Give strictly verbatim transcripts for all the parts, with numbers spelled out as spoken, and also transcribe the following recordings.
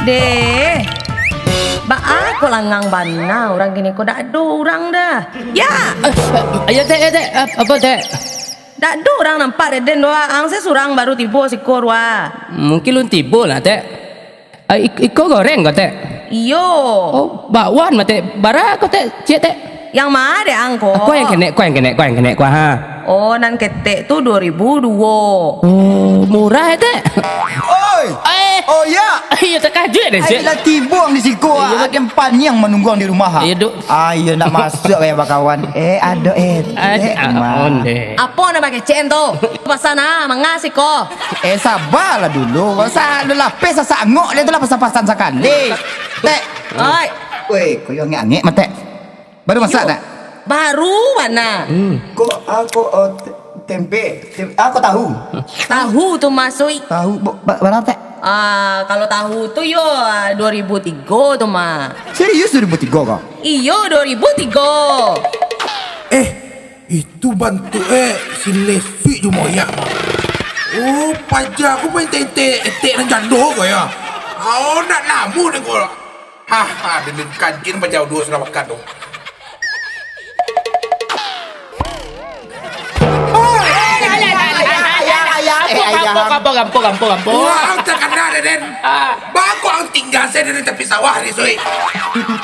Deh, baa kok langang bana urang kini ko, dak ado urang doh. Ya! Eh, eh, ya, Tek, ya, Tek. Ap-, apo, Tek? Dak ado urang nampak dek den doh, ang se surang baru tibo siko, Rua. Mungkin lun tibo lah, Tek. Ah, ik-, iko goreng ko, Tek? Iyo. Oh, bakwan mah, Tek. Bara ko, Tek? Ciek, Tek. Yang ma dek ang ko? Ko yang kenek, ko yang kenek, ko yang kenek, ko, ha. Oh, nan ketek tu duo ribu duo. Oh, murah, eh, Tek? Oi! Eh! Oh, ya! Iyo, takajuik deh, Ai, Cek. Lah tibo ang di siko, Iyo, ah. Aden paniang manunggu ang di rumah, ha. Iyo, Dok. Ah, iyo, nak masuak ka bakawan. Eh, ado, eh, Ad-, eh, ah, ma. Onde. Apo nan bakecek tu? Pasan, ah, manga siko. Eh, sabalah dulu. Sa-, lapeh sasak angok, dia tu lah pasan-pasan sakali. Tek. Oi. Weh, ko yo angek-angek mah, Tek. Baru masak, Yo. Tek? Baru bana. Hmm. Ko, ah, ko, oh, te-, tempe. Tem-, ah, ko tahu. Tahu tu masuak. Tahu, bo-, ba-, bara, Tek? Ah, kalau tahu tu yo, ah, duo ribu tigo tu mah. Serius duo ribu tigo ko? Iyo, duo ribu tigo. Eh, itu bantuak, eh, si Lesik jo Moyak. Oh, paja aku main tete, etek nan jando ko yo. Oh, nak lamo ni ko. Ha, ha, demi kancing pajau duo sudah makan tu. Gampang, gampang, gampang, gampang. Wah, takana deh, Den. Ah. Bako ang tingga se dari tapi sawah ni, Soi.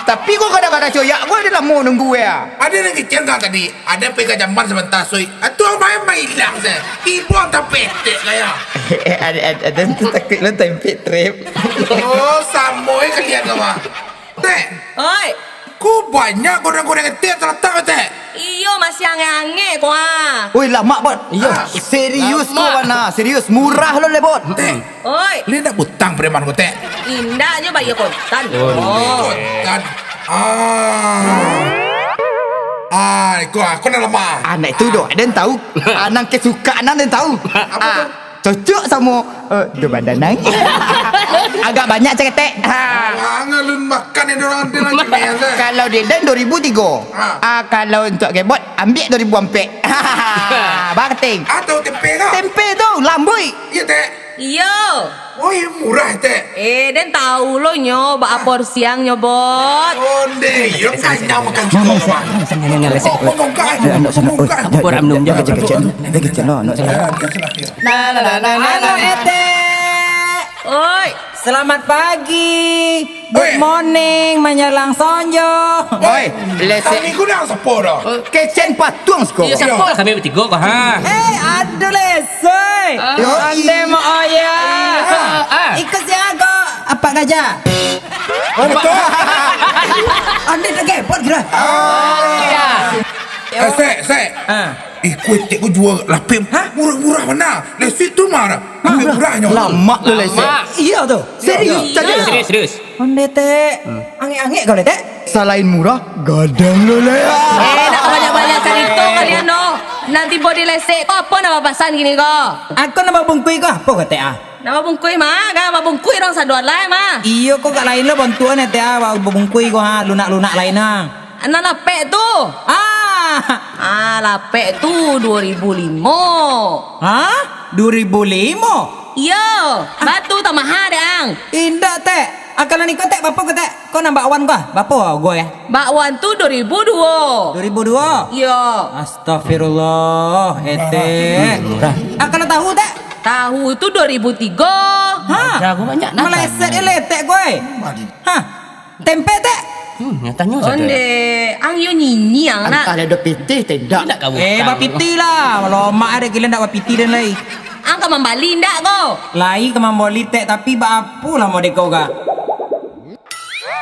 Tapi ko kadang-kadang coyak, ko ado lamo nunggu ya. Ado nan kecil kan tadi. Ado pegang jamban sabanta, Soi. Atuang main mailang se. Tibo tapetek kaya. Eh, ada, ada, ada tu takut lo tempik trip. Oh, samo eh kalian sama. Tek. Oi. Ko banyak godang-godang etek talatak, Tek. Iyo, masih angek-angek ko ah. Oi, lamak, Bot. Iyo. Ah. Serius ko, Bot. Bana, serius. Murah lo le, Bot. Tek. Oi. Li ndak butang preman ko, Tek? Indak, nyo bayar kontan. Oh. Kontan. Ah. Ah, iko aku nak lemah. Anak tu doh, den tahu. Anang kesukaan den tahu. Apa tu? Cocok samo, eh, do badan nang. Agak banyak ceketek. Ha. Ang alun makan yang orang ada lagi ni, ya, Tek? Kalau di den duo ribu tigo. Ha. Ah, kalau untuk kebot, ambiak duo ribu ampek. Barating. Atau tempe kah? Tempe tu, lambuik. Iya, Tek. Iyo. Oh, iyo murah, Tek. Eh, den tahu lo nyo, baa porsi ang nyo, Bot. Onde, iyo kanyang makan siko, Bang. Sana, sana, sana, sana, sana. Pokok kau. Ayo, anak sana. Oi, pokok jangan, jangan, jangan, jangan, jangan, no, anak sana. Halo, Etek. Oi. Selamat pagi. Good morning, manjalang sonjo. Oi, lesek. Kami kurang sapo dah. Kecen patuang siko. Iyo, sapo lah kami batigo ko, ha. Eh, aduh, lesek. Ah. Yo, ande mo oya. Ah, ah. Iko sia ko, apak gajah? Oh, betul. Ande tak kepot kira. Ah. Iya. Eh, Sek, Sek. Ah. Iko etek ko jual lapeh. Hah? Murah-murah bana. Lesek tu mah. Lapeh murahnyo. Lamak tu lesek. Lamak. Iya tu. Serius, iya. Serius, serius. Onde, Tek. Hmm. Angek-angek kau, Tek. Salain murah, gadang lo, Lek. Eh, dak banyak-banyak carito kalian doh. Nan tibo di lesek ko, apo nan bapasan kini ko? Aku nan babungkuih ko, apo ko, Tek, ah? Nan babungkuih mah, kan babungkuih urang sadoan lai mah. Iyo ko, kak lain lo bantuan, Tek, ah, babungkuih ko, ha, lunak-lunak lain, ah. Nan lapek tu. Ah. Ah, lapek tu duo ribu limo. Hah? Duo ribu limo? Iyo, batu tamaha dek ang. Indak, Tek. Akal nan iko, Tek, bapo ko, Tek? Ko nan bakwan ko, bapo ko, eh? Bakwan tu duo ribu duo. Duo ribu duo? Iyo. Astagfirullah, Etek. Murah. Akal nan tahu, Tek? Tahu tu duo ribu tigo. Hah? Jago banyak, nah. Meleset, eh, letek ko, eh. Hah? Tempe, Tek? Hmm, nyatanyo sajo. Onde, ang yo nyinyi ang nak. Antah lah do pitih, tidak. Tidak kau. Eh, bapitih lah. Kalau mak ada gila ndak bapitih dan lai. Ang ka mambali ndak ko? Lai ka mambali, Tek, tapi baapo lah model kau ka?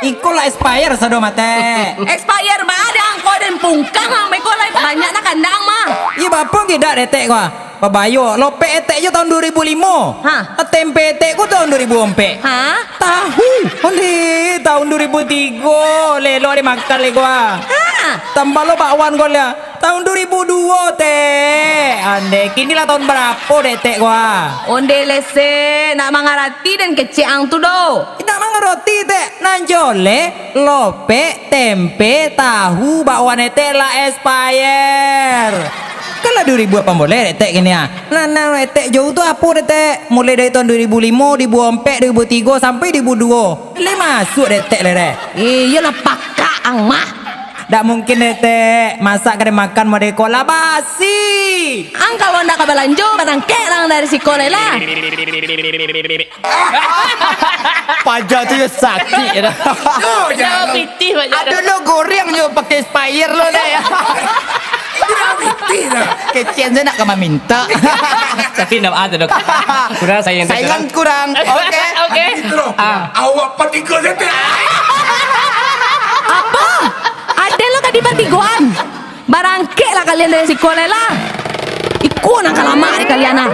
Iko lah expire sado mate. Expire ba ada ang ko den pungkang ang iko lai banyak nak kandang mah. Iya, baapo gidak detek ko? Babayo, lopek etek jo tahun dua ribu limo. Ha. Tempe etek ko tahun dua ribu ompek. Ha? Tahu. Ondeh, tahun dua ribu tigo, lelo ade makan lego ah. Ha. Tambah lo bakwan ko lah. Tahun dua ribu dua, Tek. Ondeh, kini lah tahun barapo dek Tek ko ah? Ondeh lese, nak mangarati den kecek ang tu do. Indak mangarati, Tek. Nan joleh, lopek, tempe, tahu, bakwan etek lah expire. Lah duo ribu lapan baleh, Tek, kini ah. Nah, nah, Tek, jauh tu apo, Tek? Mulai dari tahun duo ribu limo, duo ribu ampek, duo ribu tigo, sampai duo ribu duo. Lai masuak, Tek, lai, Tek. Iyolah, pakak ang mah. Dak mungkin, Tek. Masak ka dimakan mode ko lah basi. Ang kalau ndak ka balanjo, barangkek ang dari siko lai lah. Paja tu yo sakik dah. Yo, Nyawa jangan. Pitih, Paja. Ado lo goreng yo pakai Aspire lo dah ya. Tidak pitih dah. Kecen sajo nak ka maminta. Tapi ndak ada dok. Kurang sayang tu. Saingan kurang. Oke. Oke. Itu loh. Ah. Awak patigo sajo. Apo? Ado lo tadi patigoan. Barangkek lah kalian dari siko lai lah. Iko nan ka lamak di kalian ah.